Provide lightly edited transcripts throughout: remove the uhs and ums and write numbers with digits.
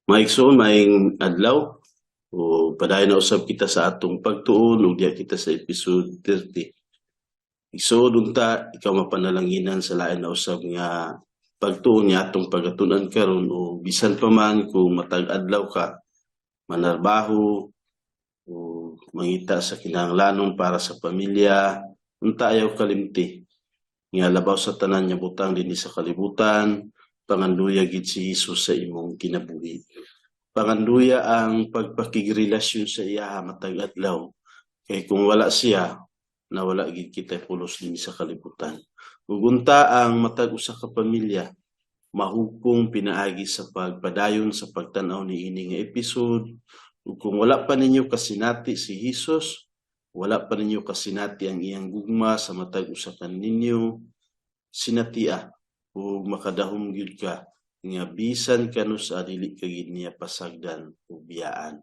Mga igsoon, maayong adlaw. O padayon na usab kita sa atong pagtuon ug diha kita sa episode 30. Igsoon, unta ikaw mapanalanginan sa lain na usab nga pagtuon nga atong pagatun-an karon, o bisan pa man kung matag adlaw ka manarbaho o mangita sa kinahanglanon para sa pamilya, unta ayaw kalimti nga labaw sa tanan nga butang dinhi sa kalibutan, panganduya gid si Jesus sa imong kinabuhi. Panganduya ang pagpakigrelasyon sa iya matag adlaw. Kay kung wala siya, nawala gid kita pulos dinhi sa kalibutan. Ug unta ang matag usa ka pamilya mahupong pinaagi sa pagpadayon sa pagtan-aw niini nga episode. Ug kung wala pa ninyo kasinati si Jesus, wala pa ninyo kasinati ang iyang gugma sa matag usa ka ninyo, sinatia ug makadahom gyud ka nga bisan kanus-a dili ka gid niya pasagdan o biyaan.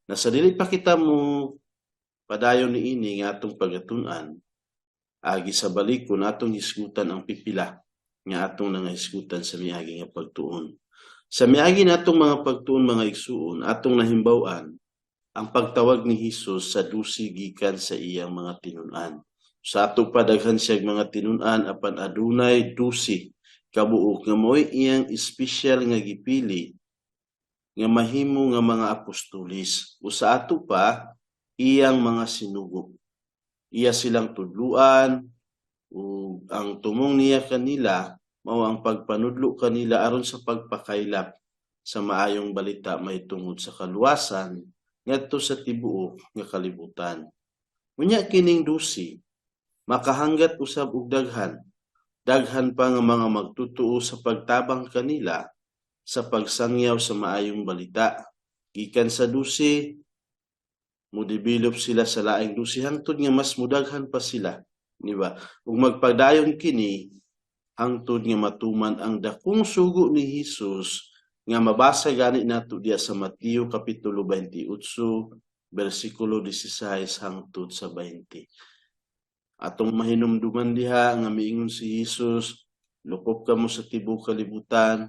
Na sa dili pa kita mo padayon niini nga atong pagatun-an, agi sa balikon atong hisgutan ang pipila nga atong nangahisgutan sa miagi nga pagtuon. Sa miagi natong mga pagtuon, mga igsuon, atong nahimbaw-an ang pagtawag ni Hesus sa 12 gikan sa iyang mga tinun-an. Sa ato pa, daghan siya mga tinun-an, apan adunay 12 kabuok nga mo'y iyang espesyal nga gipili nga mahimo nga mga apostolis. O sa ato pa, iyang mga sinugo. Iya silang tudluan ug ang tumong niya kanila mao ang pagpanudlo kanila aron sa pagpakaylap sa maayong balita mahitungod sa kaluwasan ngadto sa tibuok nga kalibutan. Unya kining 12 makahanggat usab og daghan daghan pa nga mga magtutuo sa pagtabang kanila sa pagsangyaw sa maayong balita. Gikan sa 12, mo-develop sila sa laing 12 hangtod nga mas mudaghan pa sila, di ba? Ug magpadayon kini hangtod nga matuman ang dakong sugo ni Hesus nga mabasa gani nato diya sa Mateo kapitulo 28 bersikulo 16 hangtod sa 20. Atong mahinumduman diha nga miingon si Hesus, "Lukop kamo sa tibuok kalibutan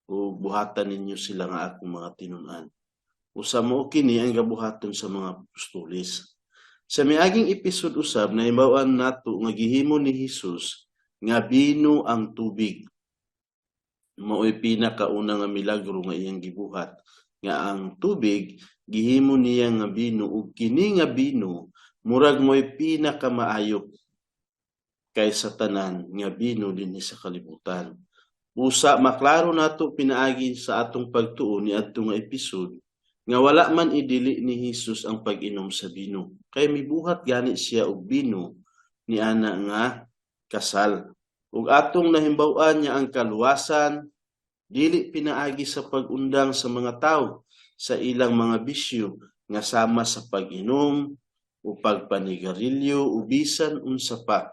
ug buhatan ninyo sila nga akong mga tinun-an." Usa mao kini ang gabuhaton sa mga apostoles. Sa miaging episode usab, nahibaw-an nato nga gihimo ni Hesus nga bino ang tubig. Mao'y pinakauna nga milagro nga iyang gibuhat, nga ang tubig gihimo niya nga bino, ug kini nga bino murag mo'y pinakamaayo kaysa tanan nga bino dinhi sa kalibutan. Usa maklaro nato pinaagi sa atong pagtuo niadto nga episode nga wala man idili ni Hesus ang pag-inom sa bino. Kay mibuhat gani siya og bino ni ana nga kasal. Ug atong nahimbaw-an niya ang kaluwasan dili pinaagi sa pag-undang sa mga tawo sa ilang mga bisyo nga sama sa pag-inom o pagpanigarilyo o bisan unsa pa.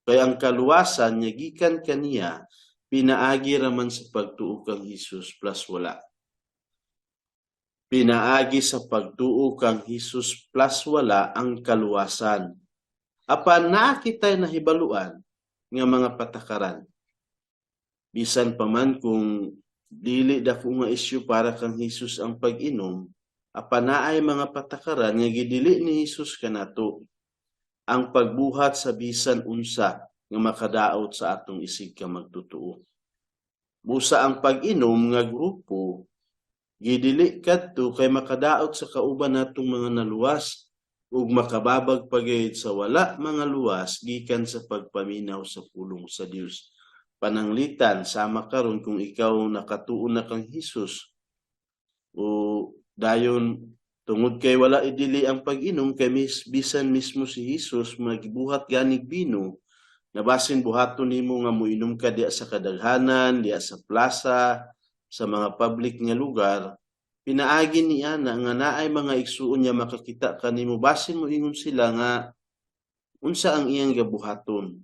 Kay ang kaluwasan nga gikan kaniya pinaagi raman sa pagtuo kang Hesus plus wala. Pinaagi sa pagtuo kang Hesus plus wala ang kaluwasan. Apan naa kitay nahibaluan nga mga patakaran. Bisan pa man kung dili dako nga isyu para kang Hesus ang pag-inom, apan naay mga patakaran nga gidili ni Hesus kanato ang pagbuhat sa bisan unsa nga makadaot sa atong isig ka magtutuo. Busa ang pag-inom nga grupo gidili kadto kay makadaot sa kauban natong mga naluwas ug makababag pagayod sa wala mga luwas gikan sa pagpaminaw sa pulong sa Dios. Pananglitan sama karon kung ikaw nakatuo na kang Hesus o dayon tungod kay wala idili ang pag-inom, kay bisan mismo si Hesus magibuhat ganig bino, nabasin buhaton nimo nga moinom ka diya sa kadaghanan, diya sa plaza, sa mga public nga lugar, pinaagi niya na nga naay mga igsuon niya makakita kanimo, basin mo ingon sila nga unsa ang iyang gabuhaton.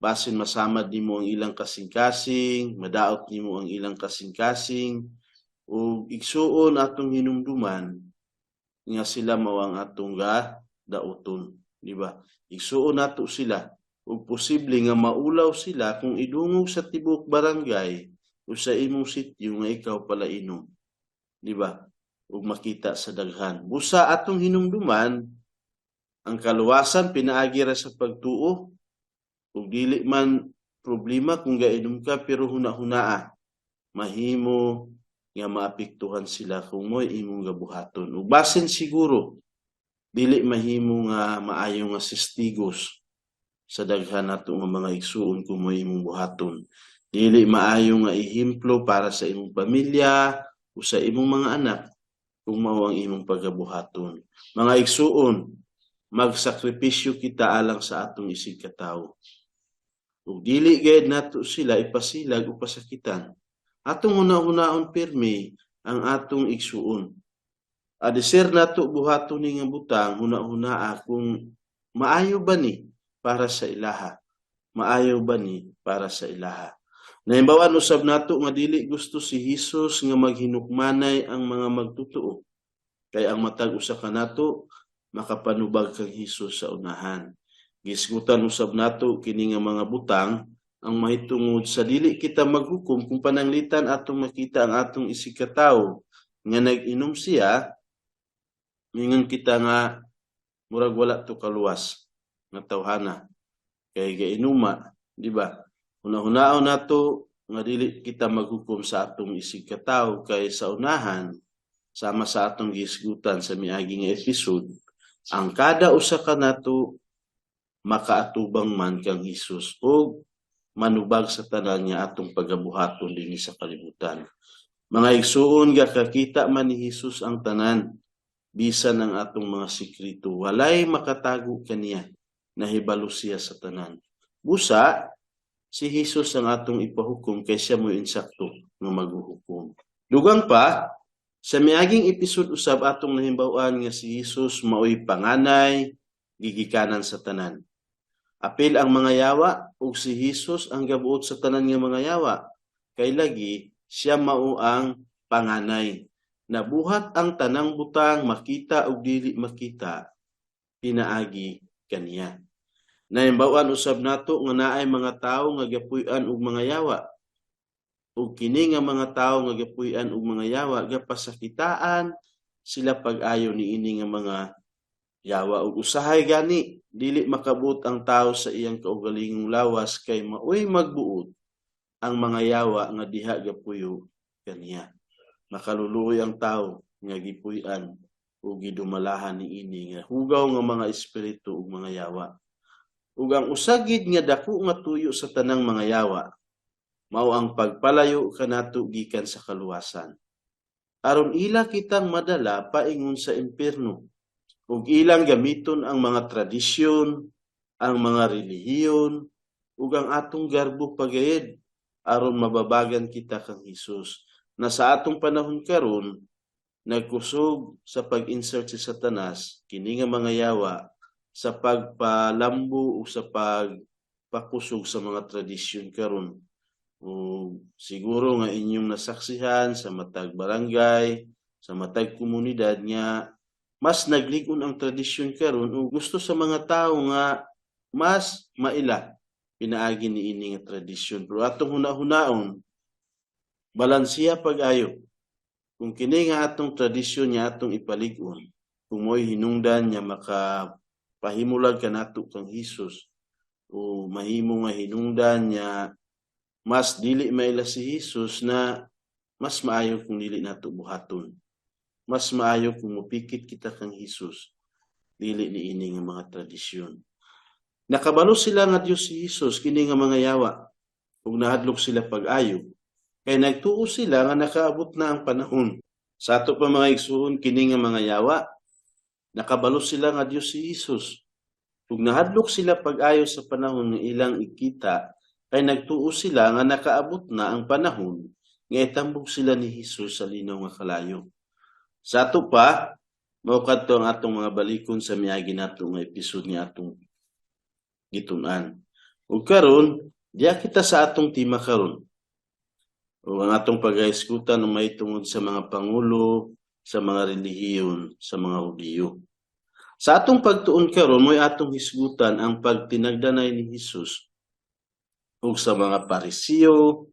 Basin masamad nimo ang ilang kasing-kasing, madaot nimo ang ilang kasing-kasing, ug igsuon atong hinumduman nga sila mao ang atong ga dauton, di ba? Igsuon nato sila ug posible nga maulaw sila kung idungog sa tibuok barangay o sa imong sityo nga ikaw pala inom. Di ba? Ug makita sa daghan. Busa atong hinumduman, ang kaluwasan pinaagi ra sa pagtuo. Ug dili man problema kung gainom ka, pero huna-hunaa, mahimo nga maapektuhan sila kung mo'y imong gabuhaton. Ug basin siguro dili mahimo nga maayo nga testigos sa daghan nato nga mga igsuon kung mo'y imong buhaton. Dili maayo nga ehemplo para sa imong pamilya o sa imong mga anak kung mao ang imong pagabuhaton. Mga igsuon, magsakripisyo kita alang sa atong isig katawo. Ug dili gayud nato sila ipasilag o pasakitan. Atong huna-hunaon pirmi ang atong igsuon. Adiser nato buhaton ni nga butang, huna-hunaa kung maayo ba ni para sa ilaha. Maayo ba ni para sa ilaha. Nahimbawan usab nato nga dili gusto si Hesus nga maghinukmanay ang mga magtotoo. Kay ang matag usa kanato makapanubag kang Hesus sa unahan. Gisgutan usab nato kini nga mga butang ang mahitungod sa dili kita maghukom kung pananglitan atong makita ang atong isig katawo nga nag-inom siya, mingon kita nga murag wala to kaluwas nga tawhana kay gainuma, di ba? Huna-hunaon nato nga dili kita maghukom sa atong isig katawo kay sa unahan, sama sa atong gisgutan sa miagi nga episode, ang kada usa kanato makaatubang man kang Hesus og manubag sa tanan nga atong pagabuhaton dinhi sa kalibutan. Mga igsuon, gakakita man ni Hesus ang tanan, bisan ang atong mga sekreto. Walay makatago kaniya, nahibalo siya sa tanan. Busa si Hesus ang atong ipahukom kay siya mo'y insakto nga maghuhukom. Dugang pa, sa miaging episode usab atong nahimbaw-an nga si Hesus maoy panganay gigikanan sa tanan. Apil ang mga yawa, ug si Hesus ang gabuot sa tanan nga mga yawa. Kay lagi siya mao ang panganay. Nabuhat ang tanang butang, makita ug dili makita, pinaagi kaniya. Nahimbaw-an usab nato nga naay mga tawo nga gapuy-an og mga yawa. Ug kini nga mga tawo nga gapuy-an og mga yawa, gapasakitaan sila pag-ayo niini nga mga yawa, ug usahay gani dili makabuot ang tawo sa iyang kaugalingong lawas kay maoy magbuot ang mga yawa nga diha gapuyo kaniya. Makaluluoy ang tawo nga gipuy-an ug gidumalahan niini nga hugaw nga mga espiritu ug mga yawa. Ug ang usa gid nga dako nga tuyo sa tanang mga yawa mao ang pagpalayo kanato gikan sa kaluwasan, aron ila kitang madala paingon sa impierno ug ilang gamiton ang mga tradisyon, ang mga relihiyon ug ang atong garbo pagayed aron mababagan kita kang Hesus. Na sa atong panahon karon, nagkusog sa pag-insert si Satanas kini nga mga yawa sa pagpalambo o sa pagpakusog sa mga tradisyon karon. O siguro nga inyong nasaksihan sa matag barangay, sa matag komunidad nga mas naglig-on ang tradisyon karon ug gusto sa mga tawo nga mas maila pinaagi niini nga tradisyon. Pero atong huna-hunaon, balansiya pag-ayo. Kung kini nga atong tradisyon nga atong ipalig-on, kung mo'y hinungdan nga makapahimulag kanato kang Hesus o mahimo nga hinungdan nga mas dili maila si Hesus, na mas maayo kung dili nato buhaton. Mas maayo kung mupikit kita kang Hesus, dili niini nga mga tradisyon. Nakabalo sila nga Dios si Hesus, kini nga mga yawa, ug nahadlok sila pag-ayo kay nagtuo sila nga nakaabot na ang panahon. Sa ato pa, mga igsuon, kini nga mga yawa, nakabalo sila nga Dios si Hesus ug nahadlok sila pag-ayo sa panahon nga ilang ikita kay nagtuo sila nga nakaabot na ang panahon nga itambog sila ni Hesus sa linaw nga kalayo. Sa ato pa, mao kadto ang atong mga balikon sa miagi nato nga episode nga atong gitun-an. Ug karon, diya kita sa atong tema karon. Ug ang atong pagahisgutan ang mahitungod sa mga pangulo, sa mga relihiyon, sa mga Hudiyo. Sa atong pagtuon karon, mo'y atong hisgutan ang pagtinagdanay ni Hesus ug sa mga Parisiyo,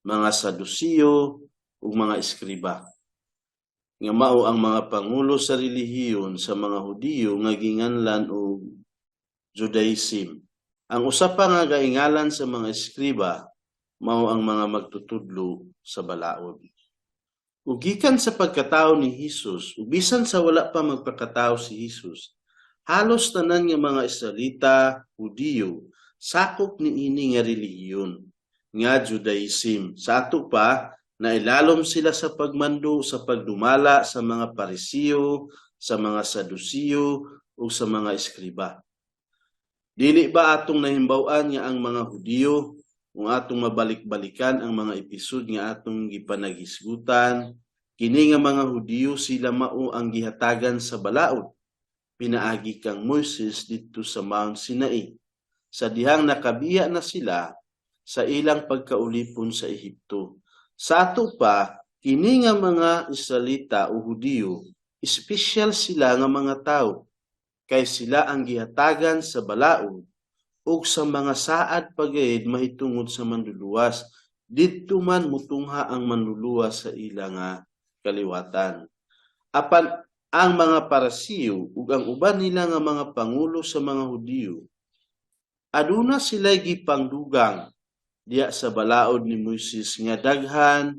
mga Sadusiyo ug mga eskriba. Nga mao ang mga pangulo sa relihiyon sa mga Hudiyo nga ginganlan og Judaism. Ang usa pa nga gaingalan sa mga eskriba mao ang mga magtutudlo sa balaod. Ug gikan sa pagkatawo ni Hesus, ug bisan sa wala pa magpakatawo si Hesus, halos tanan nga mga Israelita, Hudiyo, sakop niini nga relihiyon nga Judaism. Sa ato pa, nailalom sila sa pagmando, sa pagdumala sa mga Parisiyo, sa mga Sadusiyo ug sa mga eskriba. Dili ba atong nahimbaw-an nga ang mga Hudiyo, kung atong mabalik-balikan ang mga episode nga atong gipanaghisgutan, kini nga mga Hudiyo, sila mao ang gihatagan sa balaod pinaagi kang Moises didto sa Mount Sinai, sa dihang nakabiya na sila sa ilang pagkaulipon sa Ehipto. Sa ato pa, kini nga mga Israelita o Hudiyo, espesyal sila nga mga tawo kay sila ang gihatagan sa balaod ug sa mga saad pagayid mahitungod sa Manluluwas, didto man mutungha ang Manluluwas sa ila nga kaliwatan. Apan ang mga Parisiyo ug ang uban nila nga mga pangulo sa mga Hudiyo, aduna sila gipangdugang diya sa balaod ni Moises nga daghan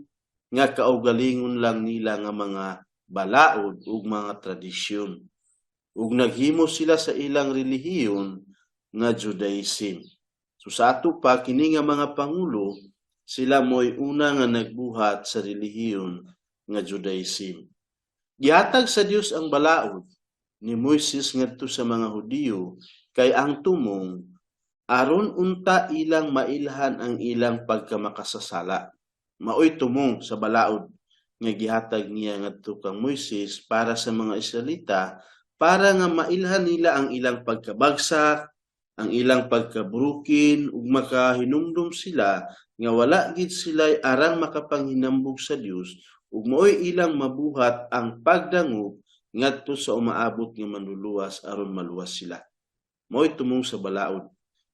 nga kaugalingon lang nila nga mga balaod ug mga tradisyon, ug naghimo sila sa ilang relihiyon nga Judaism. So sa ato pa, kini nga mga pangulo, sila mo'y una nga nagbuhat sa relihiyon nga Judaism. Gihatag sa Dios ang balaod ni Moises ngadto sa mga Hudiyo kay ang tumong aron unta ilang mailhan ang ilang pagkamakasasala. Maoy tumong sa balaod nga gihatag niya ngadto kang Moises para sa mga Israelita, para nga mailhan nila ang ilang pagkabagsak, ang ilang pagkabrukin, ug makahinumdum sila nga wala gid sila arang makapanghinambog sa Dios, ug maoy ilang mabuhat ang pagdangop ngadto sa umaabot nga Manluluwas aron maluwas sila. Maoy tumong sa balaod.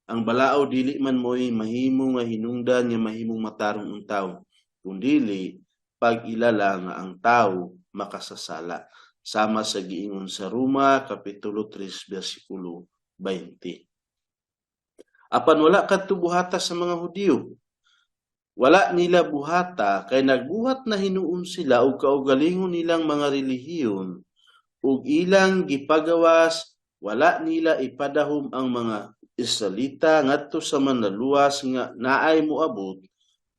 Ang balaod dili man mo'y mahimo nga hinungdan nga mahimong matarong ang tawo, kundili pag-ilala nga ang tawo makasasala, sama sa giingon sa Roma kapitulo 3 bersikulo 20. Apan wala kadto buhata sa mga Hudiyo. Wala nila buhata kay nagbuhat na hinuon sila og kaugalingon nilang mga relihiyon ug ilang gipagawas. Wala nila ipadahom ang mga Israelita ngadto sa Manlaluwas nga naay moabot,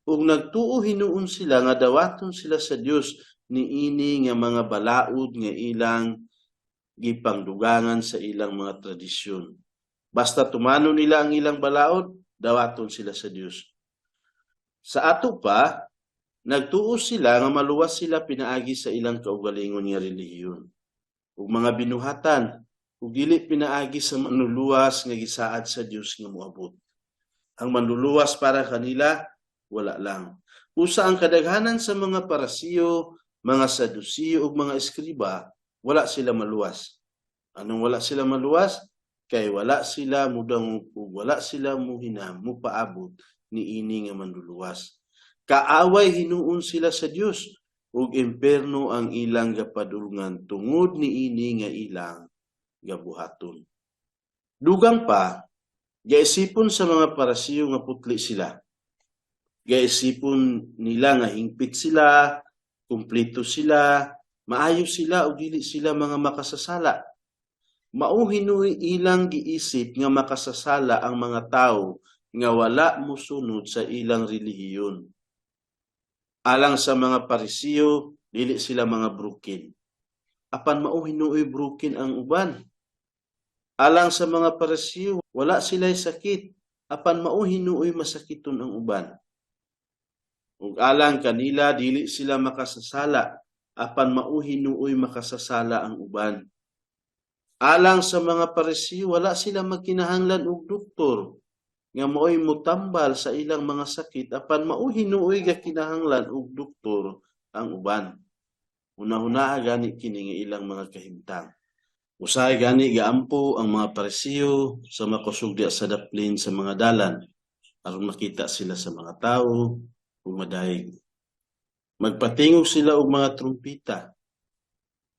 ug nagtuo hinuon sila nga dawaton sila sa Dios niini nga mga balaod nga ilang gipangdugangan sa ilang mga tradisyon. Basta tumano nila ang ilang balaod, dawaton sila sa Dios. Sa ato pa, nagtuo sila nga maluwas sila pinaagi sa ilang kaugalingon nga relihiyon ug mga binuhatan, ug dili pinaagi sa Manluluwas nga gisaad sa Dios nga moabot. Ang Manluluwas para kanila, wala lang. Usa ang kadaghanan sa mga Parasiyo, mga Sadusiyo ug mga eskriba, wala sila maluwas. Anong wala sila maluwas? Kay wala sila mudangop ug wala sila muhinam mupaabot niini nga Manluluwas. Kaaway hinuon sila sa Dios ug imperno ang ilang gapadulngan tungod niini nga ilang gabuhaton. Dugang pa, gaisipon sa mga Parasiyo nga putli sila. Gaisipon nila nga hingpit sila, kumpleto sila, maayo sila ug dili sila mga makasasala. Mao hinuoy ilang giisip nga makasasala ang mga tawo nga wala mosunod sa ilang relihiyon. Alang sa mga Parisiyo, dili sila mga broken. Apan mao hinuoy broken ang uban. Alang sa mga Parisiyo, wala sila'y sakit. Apan mao hinuoy masakiton ang uban. Ug alang kanila, dili sila makasasala. Apan mao hinuoy makasasala ang uban. Alang sa mga Parisiyo, wala sila magkinahanglan og doktor nga mao'y mutambal sa ilang mga sakit, apan mao hinuoy gakinahanglan og doktor ang uban. Hunahunaa gani kini nga ilang mga kahimtang. Usahay gani gaampo ang mga Parisiyo sa makusog diya sa daplin sa mga dalan aron makita sila sa mga tawo ug madayeg. Magpatingog sila og mga trumpita.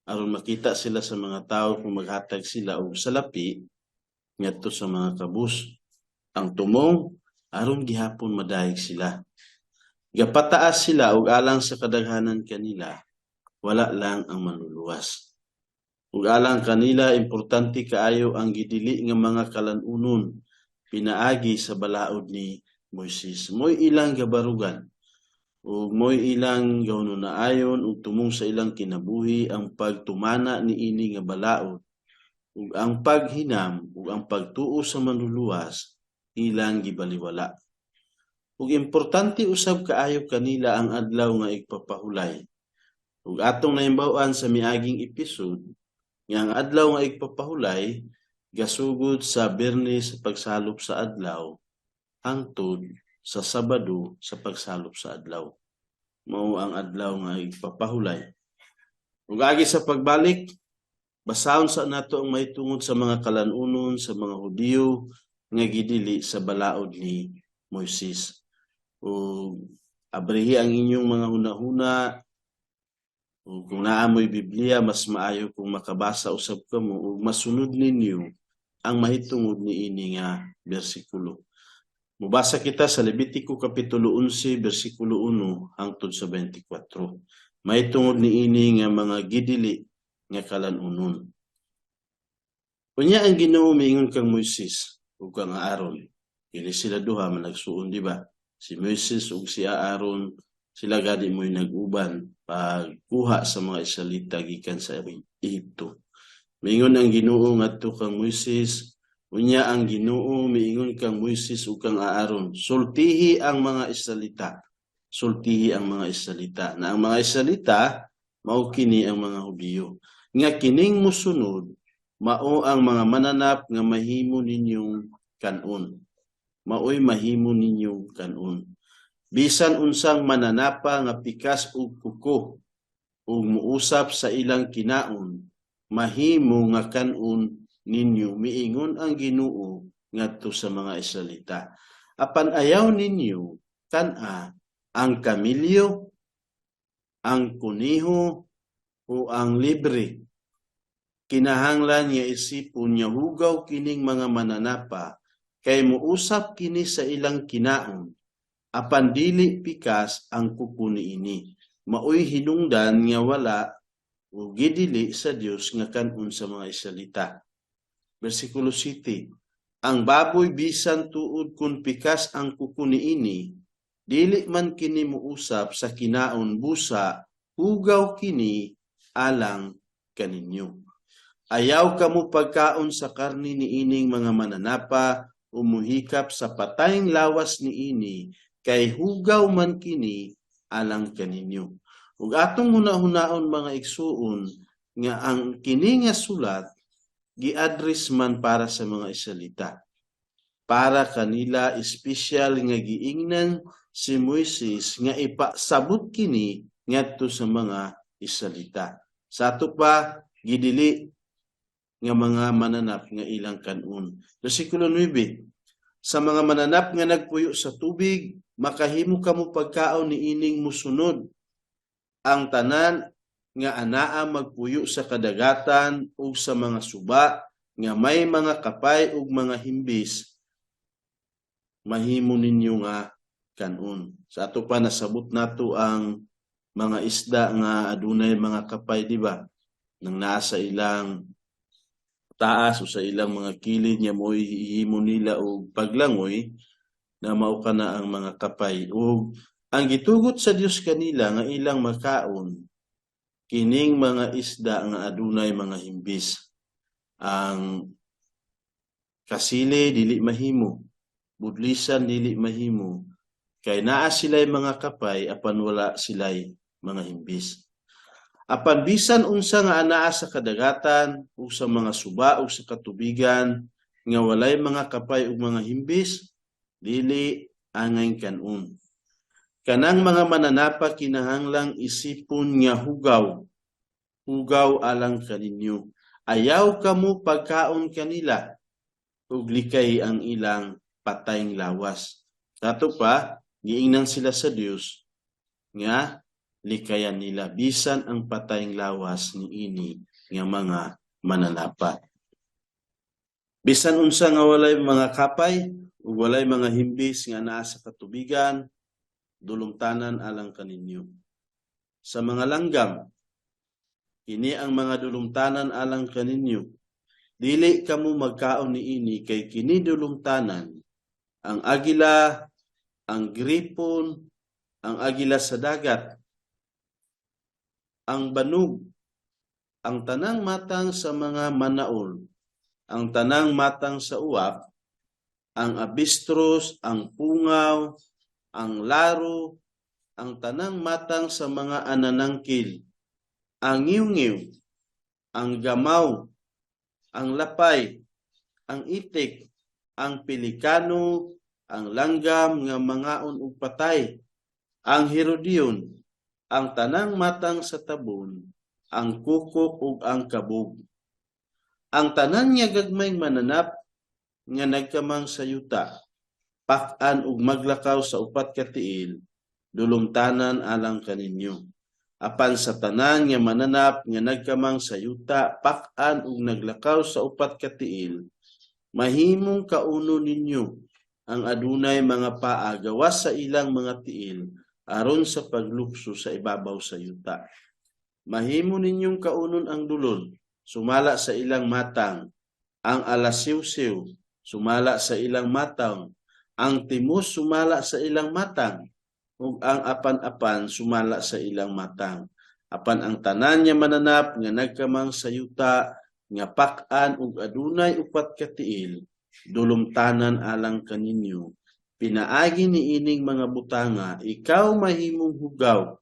Aron makita sila sa mga tawo kung maghatag sila og salapi ngadto sa mga kabus. Ang tumong aron gihapon madayeg sila. Gapataas sila og alang sa kadaghanan kanila, wala lang ang Manluluwas. Ug alang kanila, importante kaayo ang gidili nga mga kalan-unon pinaagi sa balaod ni Moises. Mo'y ilang gabarugan ug mo'y ilang gahununaayon ug tumong sa ilang kinabuhi ang pagtumana niini nga balaod, ug ang paghinam ug ang pagtuo sa Manluluwas ilang gibaliwala. Ug importante usab kaayo kanila ang adlaw nga igpapahulay. Ug atong nahimbaw-an sa miaging episode nga ang adlaw nga igpapahulay gasugod sa Biyernes sa pagsalop sa adlaw hangtod sa Sabado sa pagsalop sa adlaw. Mao ang adlaw nga igpapahulay. Ug agi sa pagbalik, basahon sa nato ang mahitungod sa mga kalanunon sa mga Hudiyo nga gidili sa balaod ni Moises. Ug abrihi ang inyong mga hunahuna, ug kung naa mo'y Biblia, mas maayo kung makabasa usab kamo ug masunod ninyo ang mahitungod niini nga bersikulo. Mubasa kita sa Levitico kapitulo 11 bersikulo 1 hangtod sa 24. Mahitungod niini nga mga gidili nga kalanunon. Unya ang Ginoo miingon kang Moises ug kang Aaron. Kini sila duha managsuon, di ba? Si Moises ug si Aaron, sila gani mo'y nag-uban pagkuha sa mga Israelita gikan sa Ehipto. Miingon ang Ginoo ngadto kang Moises, unya ang Ginoo miingon kang Moises ug kang Aaron, sultihi ang mga Israelita. Sultihi ang mga Israelita. Na ang mga Israelita mao kini ang mga Hudiyo. Nga kining musunod mao ang mga mananap nga mahimo ninyong kan-on. Maoy mahimo ninyong kan-on. Bisan unsang mananapa nga pikas og kuko ug muusap sa ilang kinaon, mahimo nga kan-on ninyo, miingon ang Ginoo ngadto sa mga Israelita. Apan ayaw ninyo kan-a ang kamilyo, ang kuniho o ang libre. Kinahanglan nga isipon nga hugaw kining mga mananapa kay muusap kini sa ilang kinaon, apan dili pikas ang kuko niini. Maoy hinungdan nga wala o gidili sa Dios nga kan-on sa mga Israelita. Versikulo 7. Ang baboy, bisan tuod kun pikas ang kuko niini, dili man kini muusap sa kinaon, busa hugaw kini alang kaninyo. Ayaw kamo pagkaon sa karni niining mga mananapa o muhikap sa patayng lawas niini kay hugaw man kini alang kaninyo. Ug atong hunahunaon, mga igsuon, nga ang kini nga sulat gi-address man para sa mga Israelita. Para kanila espesyal nga giingnan si Moises nga ipasabot kini ngadto sa mga Israelita. Sa ato pa gidili nga mga mananap nga ilang kan-on. Versikulo 9. Sa mga mananap nga nagpuyo sa tubig, makahimo kamo pagkaon niining musunod. Ang tanan nga anaa magpuyo sa kadagatan ug sa mga suba nga may mga kapay ug mga himbis, mahimo ninyo nga kan-on. Sa ato pa nasabot nato ang mga isda nga adunay mga kapay, di ba? Nang naa sa ilang taas o sa ilang mga kilid nga mo'y hihimo nila og paglangoy na mao kana ang mga kapay, ug ang gitugot sa Dios kanila nga ilang makaon kining mga isda nga adunay mga himbis. Ang kasili dili mahimo, budlisan dili mahimo kay naa sila'y mga kapay apan wala sila'y mga himbis. Apan bisan unsa nga anaa sa kadagatan ug sa mga suba ug sa katubigan nga walay mga kapay ug mga himbis, dili angay kan-on. Kanang mga mananapa kinahanglang isipon nga hugaw, hugaw alang kaninyo. Ayaw kamo pagkaon kanila ug likay ang ilang patayng lawas. Sa ato pa, giingnan sila sa Dios nga Likayan nila bisan ang patayng lawas niini nga mga mananapa. Bisan unsa nga walay mga kapay ug walay mga himbis nga naa sa katubigan, dulumtanan alang kaninyo. Sa mga langgam, kini ang mga dulumtanan alang kaninyo. Dili kamo magkaon niini kay kini dulumtanan: ang agila, ang gripon, ang agila sa dagat, ang banog, ang tanang matang sa mga manaol, ang tanang matang sa uwak, ang abistros, ang pungaw, ang laro, ang tanang matang sa mga ananangkil, ang ngiwngiw, ang gamaw, ang lapay, ang itik, ang pilikano, ang langgam nga mangaon og patay, ang herodion, ang tanang matang sa tabon, ang kukok ug ang kabog. Ang tanan nga gagmayng mananap nga nagkamang sa yuta, pak-an ug maglakaw sa upat ka tiil, dulumtanan alang kaninyo. Apan sa tanan nga mananap nga nagkamang sa yuta, pak-an ug naglakaw sa upat ka tiil, mahimong kaunon ninyo ang adunay mga paa gawas sa ilang mga tiil aron sa paglukso sa ibabaw sa yuta. Mahimo ninyong kaunon ang dulon, sumala sa ilang matang, ang alasiwsiw, sumala sa ilang matang, ang timos sumala sa ilang matang, ug ang apan-apan sumala sa ilang matang. Apan ang tanan nga mananap nga nagkamang sa yuta, nga pak-an ug adunay upat ka tiil, dulumtanan alang kaninyo. Pinaagi niining mga butanga, ikaw mahimong hugaw.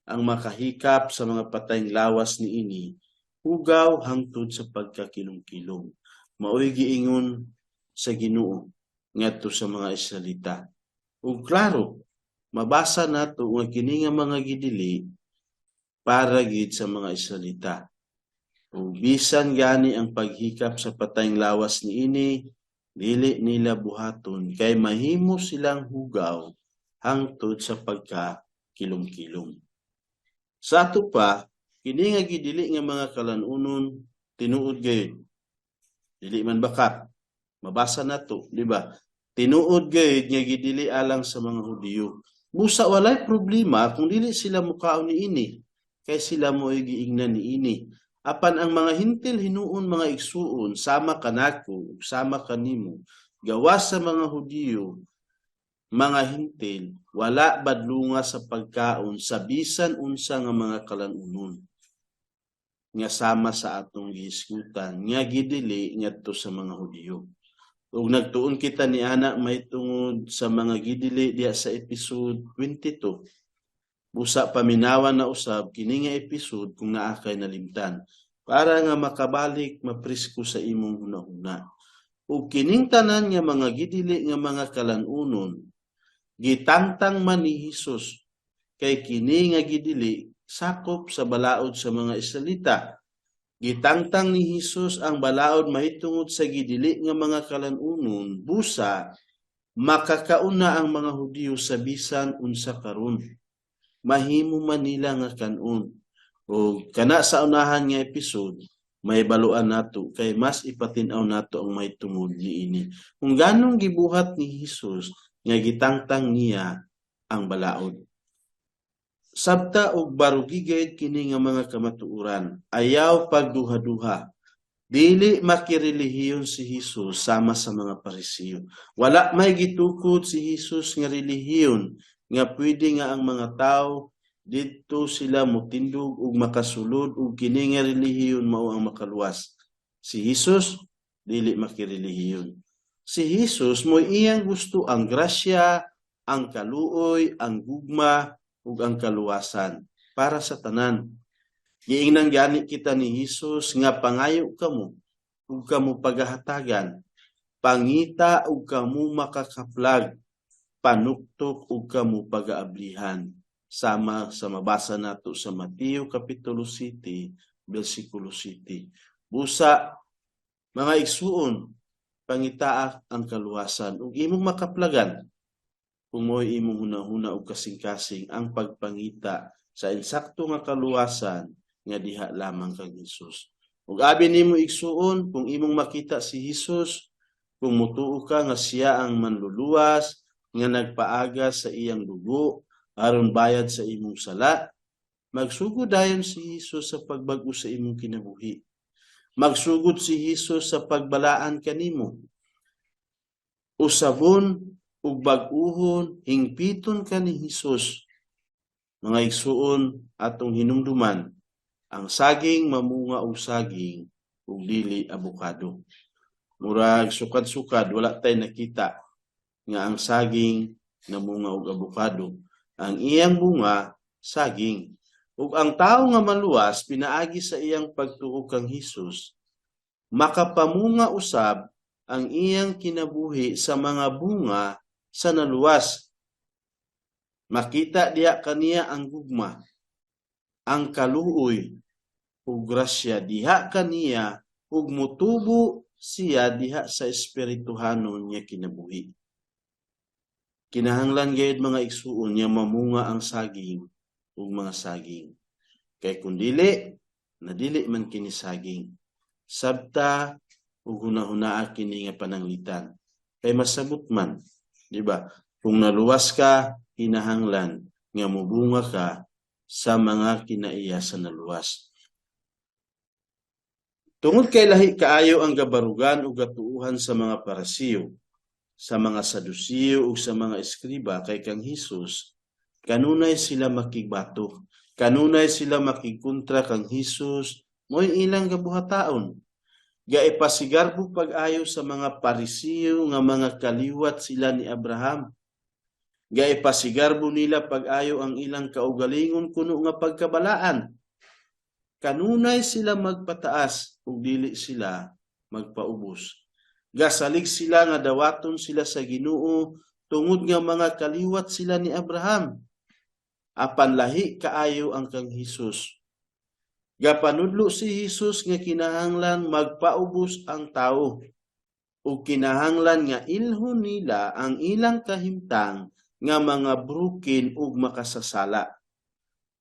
Ang makahikap sa mga patayng lawas niini, hugaw hangtod sa pagkakilong-kilong. Maoy giingon sa Ginoo ngadto sa mga Israelita. Ug klaro, mabasa nato nga kini nga mga gidili para gid sa mga Israelita. Ug bisan gani ang paghikap sa patayng lawas niini, dili nila buhaton kay mahimo silang hugaw hangtod sa pagkakilom-kilom. Sa ato pa, kini nga gidili nga mga kalanunon tinuod gayud. Dili man bakat. Mabasa nato, di ba? Tinuod gayud nga gidili alang sa mga Hudiyo. Busa walay problema kung dili sila mukaon niini kay sila mo'y giingnan niini. Apan ang mga Hintil hinuon, mga igsuon, sama kanako ug sama kanimo, gawas sa mga Hudiyo, mga Hintil wala badlunga sa pagkaon sa bisan unsa nga mga kalanunon nga sama sa atong gihisgutan nga gidili ngadto sa mga Hudiyo. Ug nagtuon kita ni ana mahitungod sa mga gidili diha sa episode 22. Busa paminawan na usab kini nga episode kung naa kay nalimtan para nga makabalik, mapresko sa imong hunahuna. Ug kining tanan nga mga gidili nga mga kalanunon gitangtang man ni Hesus kay kini nga gidili sakop sa balaod sa mga Israelita. Gitangtang ni Hesus ang balaod mahitungod sa gidili nga mga kalanunon, busa makakaon na ang mga Hudiyo sa bisan unsa karon. Mahimo man nila nga kan-on. O kana sa unahan nga episode, may baluan nato kay mas ipatin-aw nato ang mahitungod niini. Kung ganong gibuhat ni Hesus nga gitangtang niya ang balaod. Sabta og barugi kini nga mga kamatuoran. Ayaw pagduha-duha. Dili makirelihiyon si Hesus sama sa mga Parisiyo. Wala may gitukod si Hesus nga relihiyon nga pwede nga ang mga tao didto sila motindog ug makasulod ug kini nga relihiyon mao ang makaluwas. Si Hesus dili makirelihiyon. Si Hesus mo iyang gusto ang grasya, ang kaluoy, ang gugma ug ang kaluwasan para sa tanan. Giingnan gani kita ni Hesus nga pangayo kamo ug kamo pagahatagan, pangita ug kamo makakaplag, panuktok ug kamo pagaablihan, sama sa mabasa nato sa Mateo kapitulo 7 bersikulo 7. Busa, mga igsuon, pangitaa ang kaluwasan ug imong makaplagan kung mo'y imong hunahuna ug kasing-kasing ang pagpangita. sa insakto nga kaluwasan nga diha lamang kang Hesus. Ug abi nimo, igsuon, kung imong makita si Hesus, kung mutuo ka nga siya ang manluluwas nga nagpaaga sa iyang dugo aron bayad sa imong sala, magsugod dayon si Hesus sa pagbag-o sa imong kinabuhi. Magsugod si Hesus sa pagbalaan kanimo. Usabon ug bag-uhon, hingpiton ka ni Hesus. Mga igsuon, atong hinumduman, ang saging mamunga og saging ug dili abokado. Murag sukad-sukad wala tay nakita nga ang saging namunga og abokado. Ang iyang bunga, saging. Ug ang tawo nga maluwas pinaagi sa iyang pagtuo kang Hesus, makapamunga usab ang iyang kinabuhi sa mga bunga sa naluwas. Makita diha kaniya ang gugma, ang kaluoy ug grasya diha kaniya ug mutubo siya diha sa espirituhanon nga kinabuhi. Kinahanglan gayud, mga igsuon, nga mamunga ang saging ug mga saging. Kay kung dili, nadili man kini saging. Sabta ug hunahunaa kini nga pananglitan. Kay masabot man, di ba? Kung naluwas ka, kinahanglan nga mubunga ka sa mga kinaiya sa naluwas. Tungod kay lahi kaayo ang gabarugan ug gatuohan sa mga Parisiyo, sa mga Sadusiyo ug sa mga eskriba kay kang Hesus, kanunay sila makigbato, kanunay sila makigkontra kang Hesus, mo'y ilang gabuhataon. Gaipasigarbo pag-ayo sa mga Parisiyo nga mga kaliwat sila ni Abraham. Gaipasigarbo nila pag-ayo ang ilang kaugalingon kuno nga pagkabalaan. Kanunay sila magpataas ug dili sila magpaubos. Gasalig sila nga dawaton sila sa Ginoo tungod nga mga kaliwat sila ni Abraham. Apan lahi kaayo ang kang Hesus. Gapanudlo si Hesus nga kinahanglan magpaubos ang tao ug kinahanglan nga ilhon nila ang ilang kahimtang nga mga brukin ug makasasala.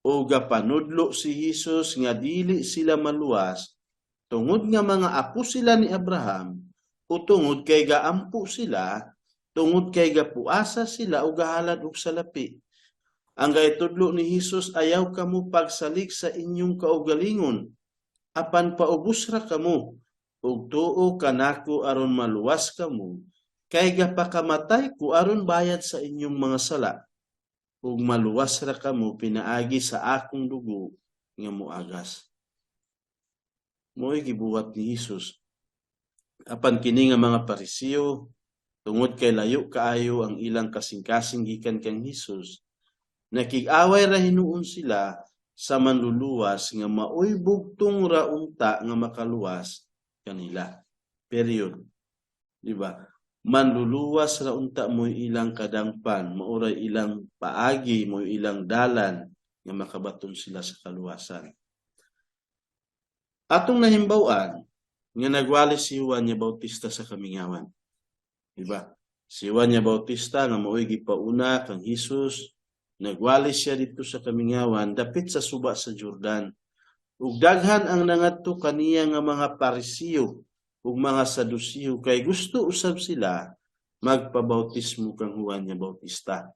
O gapanudlo si Hesus nga dili sila maluwas tungod nga mga apo sila ni Abraham o tungod kay gaampo sila, tungod kay gapuasa sila o gahalad og salapi. Ang gaitudlo ni Hesus, ayaw kamo pagsalig sa inyong kaugalingon, apan paubos ra kamo ug tuo kanako aron maluwas kamo, kay gapakamatay ko aron bayad sa inyong mga sala ug maluwas ra kamo pinaagi sa akong dugo nga moagas. Mo'y gibuhat ni Hesus. Apan kini nga mga Parisiyo, tungod kay layo kaayo ang ilang kasing-kasing gikan kang Hesus, nakig-away ra hinuon sila sa manluluwas nga maoy bugtong ra unta nga makaluwas kanila. Period. Di ba? Manluluwas ra unta mo'y ilang kadangpan, maoray ilang paagi, mo'y ilang dalan nga makabaton sila sa kaluwasan. Atong nahimbaw-an nga nagwali si Juan nga Bautista sa kamingawan. Di ba? Si Juan nga Bautista nga mao'y gipauna kang Hesus, nagwali siya didto sa kamingawan dapit sa suba sa Jordan. Ug daghan ang nangadto kaniya nga mga Parisiyo ug mga Sadusiyo kay gusto usab sila magpabautismo kang Juan nga Bautista.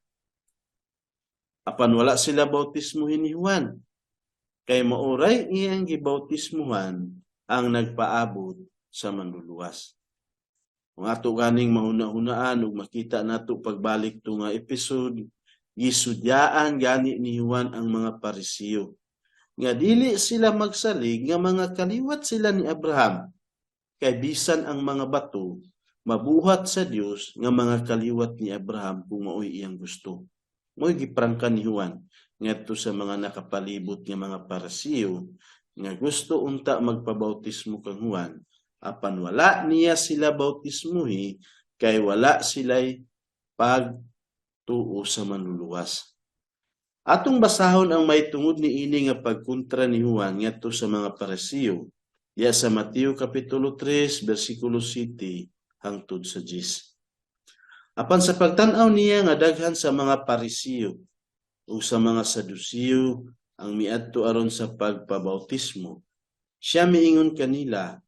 Apan wala sila bautismuhin ni Juan, kay maoray iyang gibautismuhan ang nagpaabot sa manluluwas. Kung ato ganing mahuna-hunaan ug makita nato pagbalik to nga episode, gisudyaan gani ni Juan ang mga Parisiyo nga dili sila magsalig nga mga kaliwat sila ni Abraham, kay bisan ang mga bato mabuhat sa Dios nga mga kaliwat ni Abraham kung maoy iyang gusto. Mo'y giprangka ni Juan ngadto sa mga nakapalibot nga mga Parisiyo nga gusto unta magpabautismo kang Juan, apan wala niya sila bautismuhi kay wala sila'y pagtuo sa manluluwas. Atong basahon ang may tungod ni ini nga pagkontra ni Juan ngadto sa mga Parisiyo diya sa Mateo kapitulo 3 bersikulo 7 hangtod sa 10. Apan sa pagtan-aw niya nga daghan sa mga Parisiyo ug sa mga Sadusiyo ang miadto aron sa pagpabautismo, siya miingon kanila,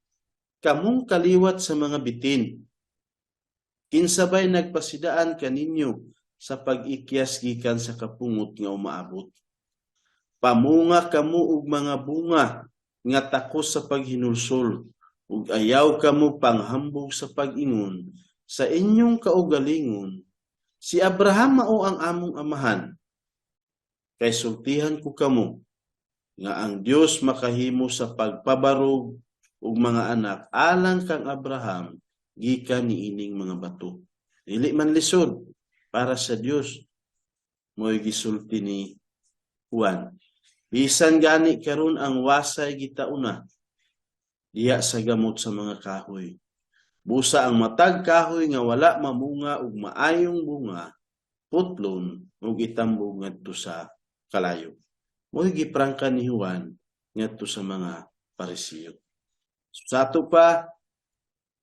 "Kamong kaliwat sa mga bitin, kinsa bay nagpasidaan kaninyo sa pag-ikyas gikan sa kapungot nga umaabot? Pamunga kamo og mga bunga nga takos sa paghinulsol, ug ayaw kamo panghambog sa pag-ingon sa inyong kaugalingon, 'Si Abraham mao ang among amahan.' Kay sultihan ko kamo nga ang Dios makahimo sa pagpabarog og mga anak alang kang Abraham gikan niining mga bato." Dili man lisod para sa Dios, mo'y gisulti ni Juan. Bisan gani karon ang wasay gitauna diha sa gamot sa mga kahoy. Busa ang matag kahoy nga wala mamunga og maayong bunga, putlon ug itambog ngadto sa kalayo. Mo'y giprangka ni Juan ngadto sa mga Parisiyo. Sa ato pa,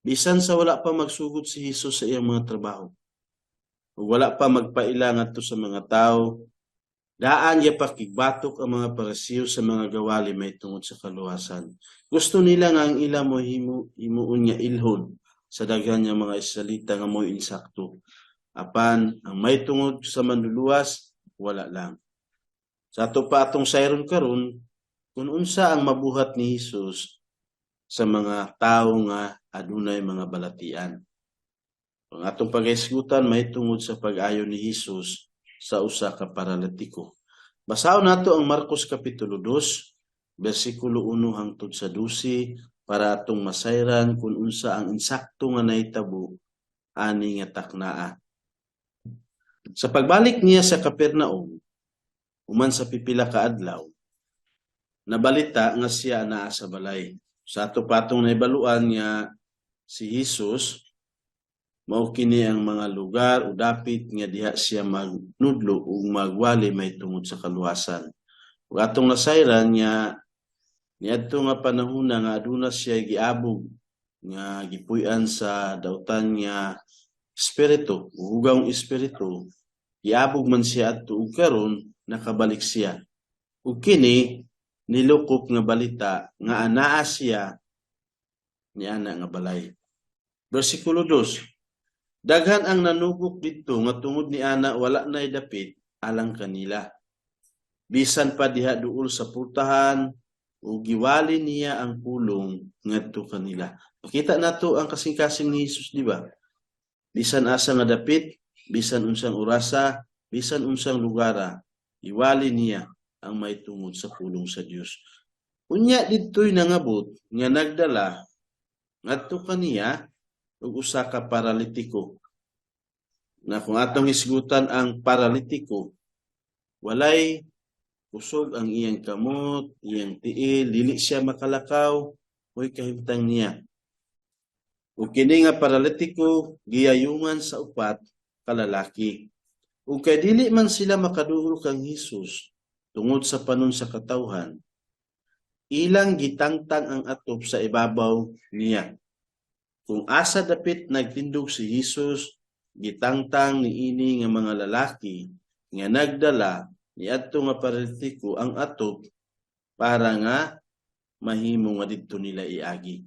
bisan sa wala pa magsugod si Jesus sa iyang mga trabaho, ug wala pa magpaila ngadto sa mga tawo, daan gipakigbatok ang mga Parisiyo sa mga gawali may tungod sa kaluwasan. Gusto nila nga ang ila mo himo himuon nga ilhon sa daghan nga mga Israelita nga mo'y insakto. Apan ang may tungod sa Manluluwas, wala lang. Sa ato pa atong sayron karon kung unsa ang mabuhat ni Hesus sa mga tawo nga adunay mga balatian. Ang atong paghisgutan may tungod sa pag-ayo ni Hesus sa usa ka paralitiko. Basahon nato ang Marcos kapitulo 2, bersikulo 1 hangtod sa 12 para atong masayran kung unsa ang insakto nga nahitabo ani nga taknaa. Sa pagbalik niya sa Capernaum, human sa pipila ka adlaw, nabalita nga siya naa sa balay. Sa ato pa atong naibaluan nga si Jesus mao kini ang mga lugar o dapit nga diha siya magnudlo ug magwali may tungod sa kaluwasan. Ug atong nasayran nga niadto nga panahon na nga aduna siya giabog nga gipuy-an sa dautan nga espiritu, hugawng espiritu, giabog man siya adto ug karon nakabalik siya. Ug kini nilukop nga balita nga anaa siya niana nga balay. Bersikulo 2. Daghan ang nanugok didto nga tungod ni ana wala nay dapit alang kanila. Bisan pa diha duol sa pultahan ug giwali niya ang pulong ngadto kanila. Makita nato ang kasing-kasing ni Jesus, di ba? Bisan asa nga dapit, bisan unsang orasa, bisan unsang lugara, iwali niya ang may tungod sa pulong sa Dios. Unya didto'y nangabot nga nagdala ngadto kaniya og usa ka paralitiko. Na kung atong hisgutan ang paralitiko, walay kusog ang iyang kamot, iyang tiil, dili siya makalakaw, mo'y kahimtang niya. Ug kini nga paralitiko giyayungan sa upat ka lalaki. Ug kay dili man sila makaduol kang Hesus tungod sa panon sa katawhan, ilang gitangtang ang atop sa ibabaw niya. Kung asa dapit nagtindog si Hesus, gitangtang niini nga mga lalaki nga nagdala niadto nga paralitiko ang atop para nga mahimo nga didto nila iagi.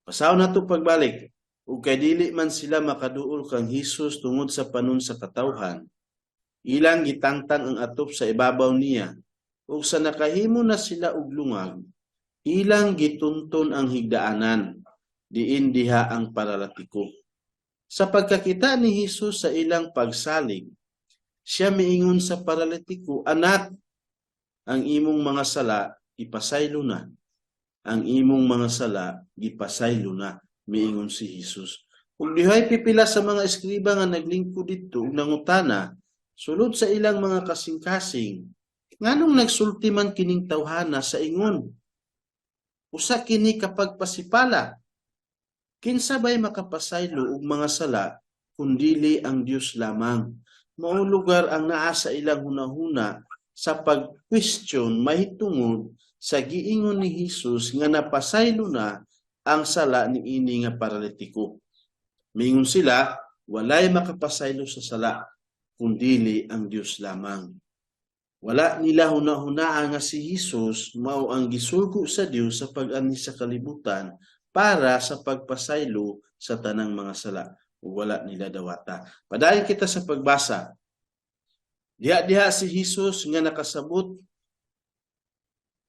Basahon nato pagbalik. Ug kay dili man sila makaduol kang Hesus tungod sa panon sa katawhan, ilang gitangtang ang atop sa ibabaw niya. Ug sa nakahimo na sila og lungag, ilang gitunton ang higdaanan, diin diha ang paralitiko. Sa pagkakita ni Hesus sa ilang pagsalig, siya miingon sa paralitiko, "Anak, ang imong mga sala ipasaylo na. Ang imong mga sala gipasaylo na," miingon si Hesus. Ug dihay pipila sa mga eskriba nga naglingkod didto ug nangutana sulod sa ilang mga kasing-kasing, "Nganong nagsulti man kining tawhana sa ingon? Usa kini kapagpasipala. Kinsa bay makapasaylo og mga sala kun dili ang Dios lamang?" Mao lugar ang naa sa ilang hunahuna sa pag-question mahitungod sa giingon ni Hesus nga napasaylo na ang sala niini nga paralitiko. Mingon sila, "Walay makapasaylo sa sala kun dili ang Dios lamang." Wala nila hunahunaa nga si Hesus mao ang gisugo sa Dios sa pag-anhi sa kalibutan para sa pagpasaylo sa tanang mga sala. Ug wala nila dawata. Padayon kita sa pagbasa. Diha-diha si Hesus nga nakasabot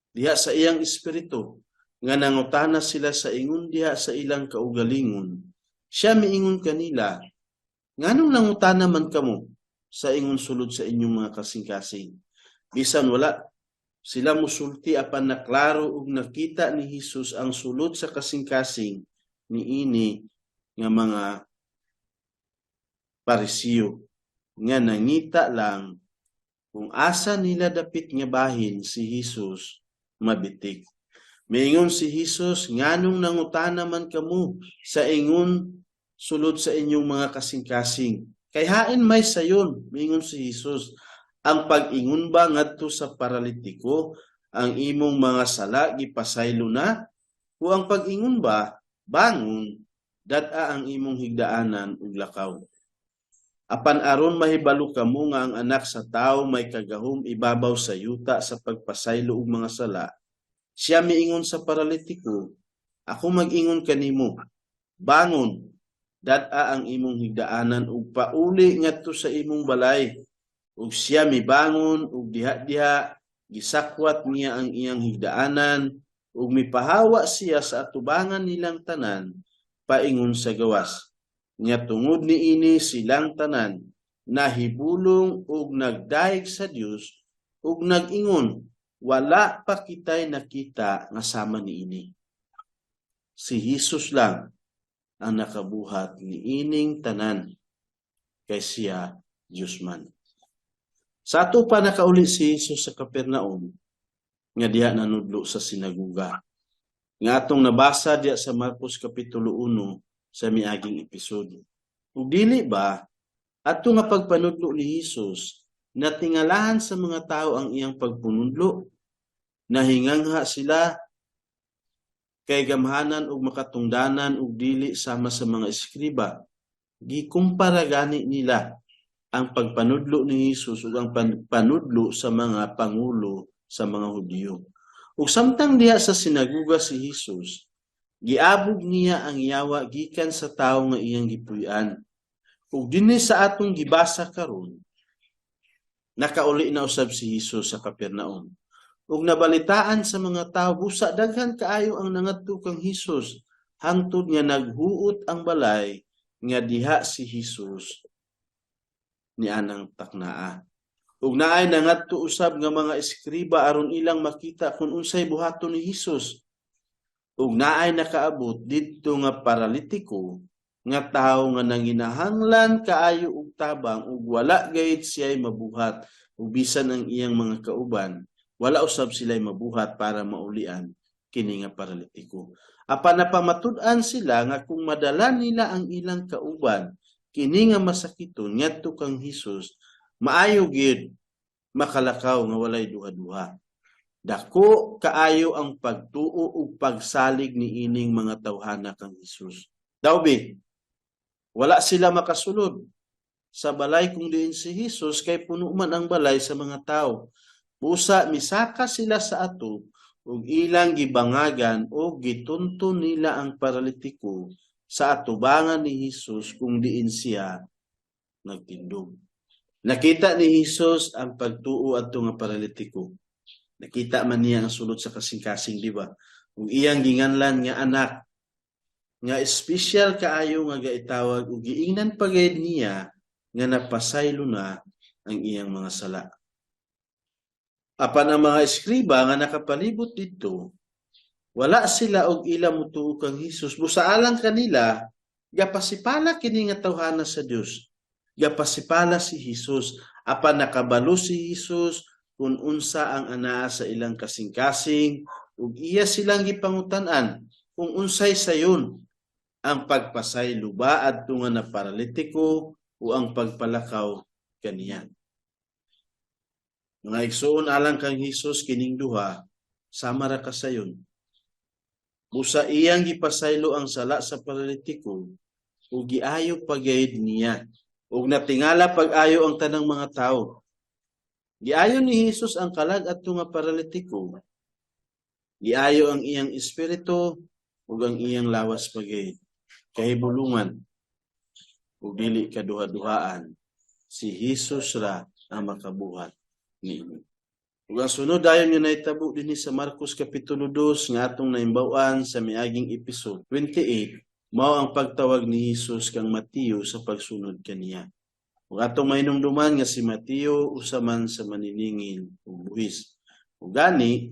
diha sa iyang espiritu nga nangutana sila sa ingon diha sa ilang kaugalingon. Siya miingon kanila, "Nganong nangutana man kamo sa ingon sulod sa inyong mga kasing-kasing?" Bisan wala sila musulti, apan naklaro ug nakita ni Hesus ang sulod sa kasing-kasing niini nga mga Parisiyo nga nangita lang kung asa nila dapit nga bahin si Hesus mabitik. Miingon si Hesus, "Nganong nangutana man kamo sa ingon sulod sa inyong mga kasing-kasing? Kay hain may sayon," miingon si Hesus, "ang pag-ingon ba ngadto sa paralitiko, 'Ang imong mga sala gipasaylo na,' o ang pag-ingon ba, 'Bangon, dad-a ang imong higdaanan ug lakaw'? Apan aron mahibalo kamo nga ang Anak sa Tawo may kagahom ibabaw sa yuta sa pagpasaylo og mga sala," siya miingon sa paralitiko, "Ako mag-ingon kanimo, bangon, dad-a ang imong higdaanan ug pauli ngadto sa imong balay." Ug siya mibangon ug diha-diha gisakwat niya ang iyang higdaanan ug mipahawa siya sa atubangan nilang tanan paingon sa gawas. Nga tungod niini silang tanan nahibulong ug nagdayeg sa Dios ug nag-ingon, "Wala pa kitay nakita nga sama niini. Si Hesus lang ang nakabuhat niining tanan, kay siya Dios man." Sa ato pa nakauli si Hesus sa Capernaum nga diha nanudlo sa sinagoga. Nga atong nabasa diha sa Marcos Kapitulo 1 sa miaging episode. Ug dili ba ato nga pagpanudlo ni Hesus, natingalahan sa mga tao ang iyang pagpanudlo? Nahingangha sila kay gamhanan ug makatungdanan ug dili sama sa mga eskriba. Gikumpara gani nila ang pagpanudlo ni Hesus ug ang panudlo sa mga pangulo sa mga Hudiyo. Ug samtang diha sa sinagoga si Hesus, giabog niya ang yawa gikan sa tawo nga iyang gipuy-an. Ug dinhi sa atong gibasa karon, nakauli na usab si Hesus sa Capernaum. Ug nabalitaan sa mga tawo, busa daghan kaayo ang nangadto kang Hesus hangtod nga naghuot ang balay nga diha si Hesus nianang taknaa. Ug naay nangadto usab nga mga eskriba aron ilang makita kung unsay buhaton ni Hesus. Ug naay nakaabot didto nga paralitiko nga tawo nga nanginahanglan kaayo og tabang ug wala gayud siya'y mabuhat, ug bisan ang iyang mga kauban wala usab sila'y mabuhat para maulian kini nga paralitiko. Apan napamatud-an sila nga kung madala nila ang ilang kauban kini nga masakiton ngadto kang Hesus, maayo gyud makalakaw nga walay duha-duha. Dako kaayo ang pagtuo ug pagsalig niining mga tawhana kang Hesus. Daw bi, wala sila makasulod sa balay kung diin si Hesus kay puno man ang balay sa mga tao. Busa misaka sila sa atop ug ilang gibangagan o gitunton nila ang paralitiko sa atubangan ni Hesus kung diin siya nagtindog. Nakita ni Hesus ang pagtuo adto nga paralitiko. Nakita man niya ang sulod sa kasing-kasing, di ba? Ug iyang ginganlan nga anak nga espesyal kaayo nga gaitawag ug giingnan pa gayud niya nga napasaylo na ang iyang mga sala. Apan ang mga eskriba nga nakapalibot didto, wala sila og ila mutuo kang Hesus. Busa alang kanila, gapasipala kini nga tawhana sa Dios. Gapasipala si Hesus. Apan nakabalo si Hesus kung unsa ang anaa sa ilang kasing-kasing ug iya silang gipangutan-an kung unsay sayon, ang pagpasaylo ba adto nga naparalitiko o ang pagpalakaw kaniya. Mga igsoon, alang kang Hesus kining duha sama ra kasayon. Busa iyang gipasaylo ang sala sa paralitiko ug giayo pa gayud niya. Ug natingala pag-ayo ang tanang mga tawo. Giayo ni Hesus ang kalag adto nga paralitiko. Giayo ang iyang espiritu ug ang iyang lawas pagid. Kahibulungan ug dili kaduha-duhaan, si Hesus ra ang makabuhat niini. Ug ang sunod dayon nga nahitabo dinhi sa Marcos kapitulo 2 nga atong naimbaw-an sa miaging episode 28 mao ang pagtawag ni Hesus kang Mateo sa pagsunod kaniya. Ug atong mahinumduman nga si Mateo usa man sa maniningil og buhis. Ug gani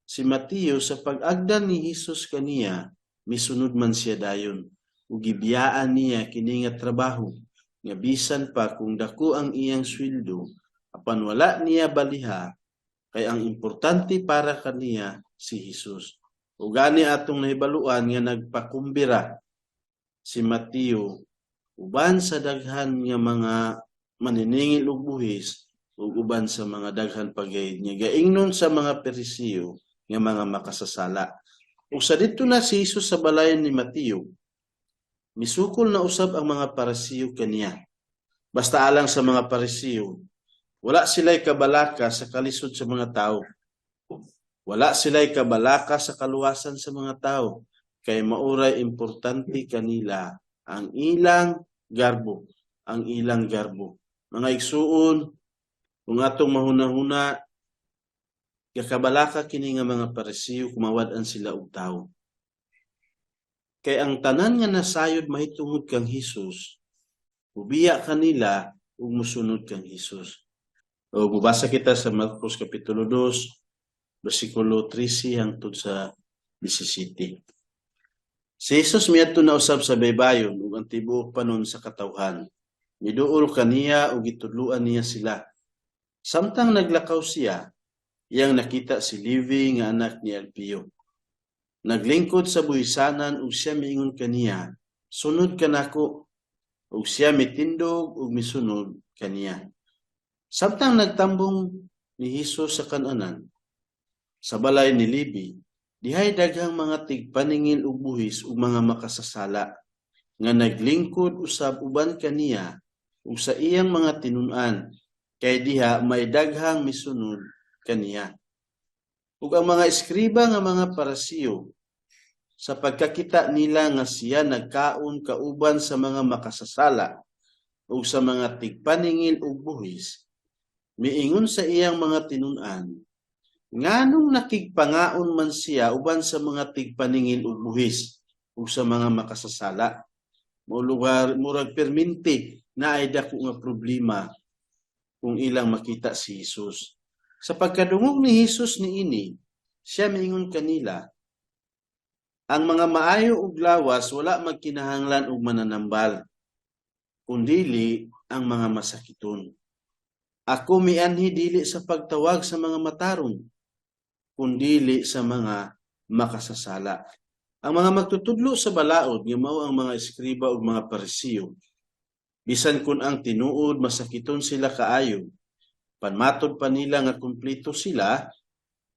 si Mateo, sa pag-agdan ni Hesus kaniya, misunod man siya dayon ug gibiyaan niya kini nga trabaho nga bisan pa kung dako ang iyang sweldo, apan wala niya baliha kay ang importante para kaniya si Hesus. Ug gani atong nahibaluan nga nagpakumbira si Mateo uban sa daghan nga mga maniningil og buhis ug uban sa mga daghan pagayod nga gaingnon sa mga Perisiyo nga mga makasasala. Ug sa didto na si Hesus sa balay ni Mateo, misukol na usab ang mga Parisiyo kaniya. Basta alang sa mga Parisiyo, wala sila'y kabalaka sa kalisod sa mga tao. Wala sila'y kabalaka sa kaluwasan sa mga tao kay mauray importante kanila ang ilang garbo, ang ilang garbo. Mga igsuon, kung atong mahuna-huna, gakabalaka kini nga mga Parisiyo kung mawad-an sila og tawo. Kay ang tanan nga nasayod mahitungod kang Hesus, ubiya kanila ug musunod kang Hesus. O mubasa kita sa Marcos kapitulo 2, bersikulo 13 hangtod sa 17. Si Jesus miadto na usab sa baybayon ug ang tibuok panon sa katawhan miduol kaniya ug gitudloan niya sila. Samtang naglakaw siya, iyang nakita si Levi nga anak ni Alpeo. Naglingkod sa buhisanan ug siya miingon kaniya, "Sunod ka nako." Ug siya mitindog ug misunod kaniya. Samtang nagtambong ni Hesus sa kananan, sa balay ni Levi, dihay daghang mga tigpaningil og buhis ug mga makasasala nga naglingkod usab uban kaniya ug sa iyang mga tinun-an, kay diha may daghang misunod kaniya. Ug ang mga eskriba nga mga Parisiyo, sa pagkakita nila nga siya nagkaon kauban sa mga makasasala ug sa mga tigpaningil og buhis, miingon sa iyang mga tinun-an, "Nganong nakigpangaon man siya uban sa mga tigpaningil og buhis ug sa mga makasasala?" Mo lugar murag perminti naay dako nga problema kung ilang makita si Hesus. Sa pagkadungog ni Hesus niini, siya miingon kanila, "Ang mga maayo og lawas wala magkinahanglan og mananambal, kundili ang mga masakiton. Ako mianhi dili sa pagtawag sa mga matarong, kundili sa mga makasasala." Ang mga magtutudlo sa balaod nga mao ang mga eskriba ug mga Parisiyo, bisan kun ang tinuod masakiton sila kaayo, panmatod pa nila nga kumpleto sila,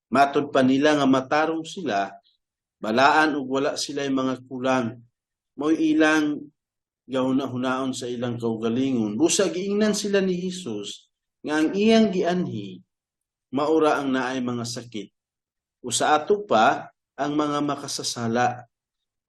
matod pa nila nga matarong sila, balaan ug wala sila mga kulang. Mao'y ilang gahuna-hunaon sa ilang kaugalingon. Busa giingnan sila ni Hesus nga ang iyang gianhi maura ang naay mga sakit. O sa ato pa ang mga makasasala.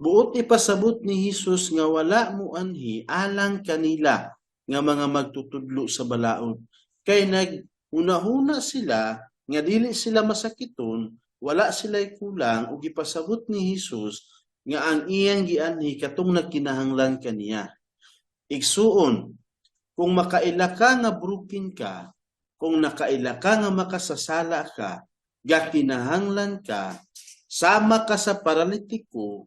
Buot ipasabot ni Hesus nga wala muanhi alang kanila nga mga magtutudlo sa balaod. Kay naghuna-huna sila nga dili sila masakiton, wala sila'y kulang, ug gipasabot ni Hesus nga ang iyang gianhi katong nagkinahanglan kaniya. Igsuon, kung makaila ka nga broken ka, kung nakaila ka nga makasasala ka, gakinahanglan ka, sama ka sa paralitiko,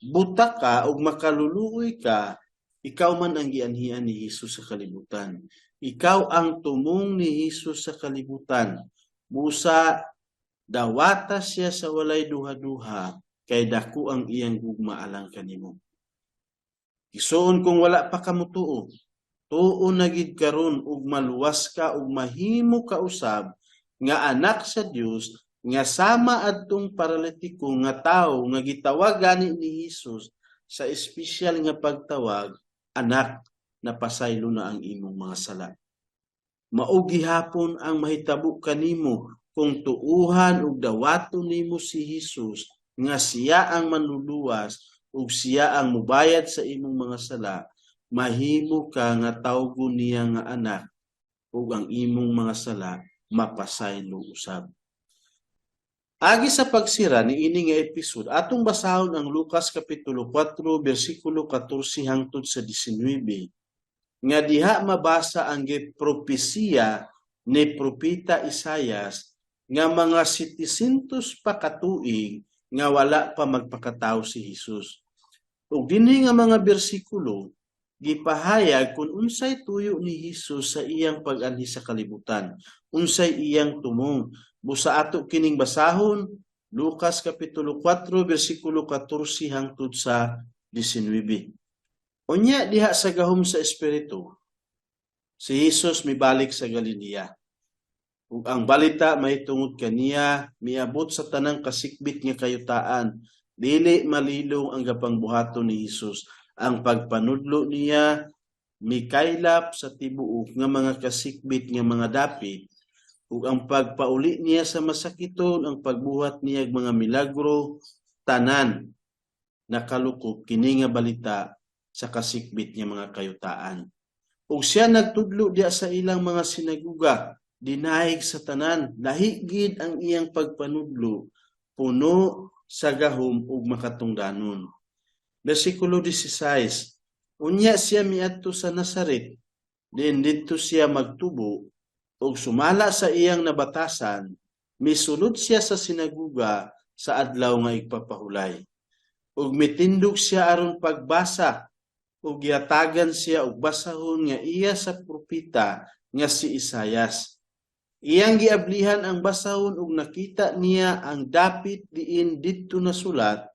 buta ka ug makaluluoy ka, ikaw man ang gianhian ni Hesus sa kalibutan. Ikaw ang tumong ni Hesus sa kalibutan. Busa dawata siya sa walay duha-duha kay dako ang iyang gugma alang kanimo. Igsuon, kung wala pa ka motuo, tuo na gid karon ug maluwas ka ug mahimo ka usab nga anak sa Dios nga sama adtong paralitiko nga tawo nga gitawag gani ni Hesus sa espesyal nga pagtawag, "Anak, napasaylo na ang imong mga sala." Mao gihapon ang mahitabo kanimo kung tuuhan ug dawaton nimo si Hesus nga siya ang manluluwas ug siya ang mubayad sa imong mga sala. Mahimo ka nga tawgon niya nga anak ug ang imong mga sala mapasaylo usab. Agi sa pagsira niini nga episode, atong basahon ang Lucas kapitulo 4 bersikulo 14 hangtod sa 19, nga diha mabasa ang gipropesiya ni Propeta Isayas nga mga 700 pa katuig nga wala pa magpakatawo si Hesus. Ug dinhi nga mga bersikulo gipahayag kung unsay tuyo ni Hesus sa iyang pag-anhi sa kalibutan, unsay iyang tumong. Busa ato kining basahon, Lucas kapitulo 4 bersikulo 14 hangtod sa 19. Unya diha sa gahom sa Espiritu, si Hesus mibalik sa Galilea. Ug ang balita mahitungod kaniya miabot sa tanang kasikbit nga kayutaan. Dili malilong ang gapangbuhaton ni Hesus. Ang pagpanudlo niya mikaylap sa tibuok nga mga kasikbit nga mga dapit, ug ang pagpauli niya sa masakiton, ang pagbuhat niya og mga milagro, tanan nakalukop kini nga balita sa kasikbit nga mga kayutaan. Ug siya nagtudlo diha sa ilang mga sinaguga, dinahig sa tanan, lahi gid ang iyang pagpanudlo, puno sa gahom ug makatungdanon. Versikulo 16. Unya siya miadto sa Nazaret, diin didto siya magtubo, ug sumala sa iyang nabatasan, misulod siya sa sinaguga sa adlaw nga igpapahulay. Ug mitindog siya aron pagbasa, ug gihatagan siya og basahon nga iya sa propeta nga si Isayas. Iyang giablihan ang basahon ug nakita niya ang dapit diin didto nasulat,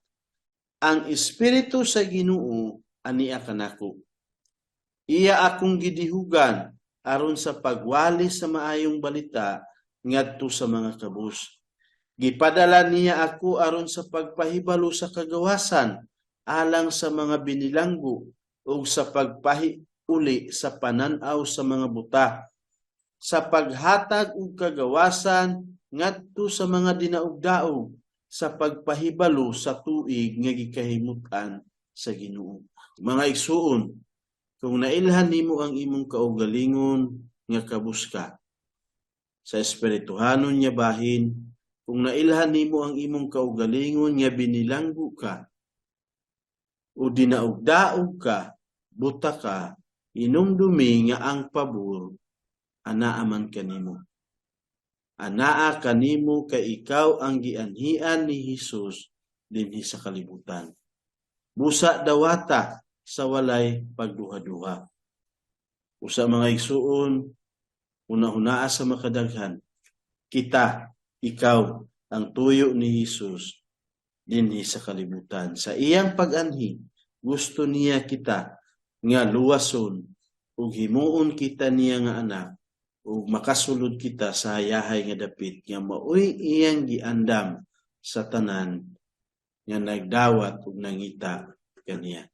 "Ang Espiritu sa Ginoo ania kanako. Iya akong gidihugan aron sa pagwali sa maayong balita ngadto sa mga kabus. Gipadala niya ako aron sa pagpahibalo sa kagawasan alang sa mga binilanggo ug sa pagpahiuli sa panan-aw sa mga buta, sa paghatag og kagawasan ngadto sa mga dinaog-daog, sa pagpahibalo sa tuig nga gikahimut-an sa Ginoo." Mga igsuon, kung nailhan nimo ang imong kaugalingon nga kabus ka sa espirituhanon nga bahin, kung nailhan nimo ang imong kaugalingon nga binilanggo ka o dinaog-daog ka, buta ka, inumdumi nga ang pabor anaa man kanimo. Anaa kanimo kay ikaw ang gianhian ni Hesus dinhi sa kalibutan. Busa dawata sa walay pagduha-duha. Usa, mga igsuon, una-unaa sa makadaghan, kita, ikaw, ang tuyo ni Hesus dinhi sa kalibutan. Sa iyang pag-anhi, gusto niya kita nga luwason ug himuon kita niya nga anak ug makasulod kita sa hayahay nga dapit nga maoy iyang giandam sa tanan nga nagdawat ug nangita kaniya.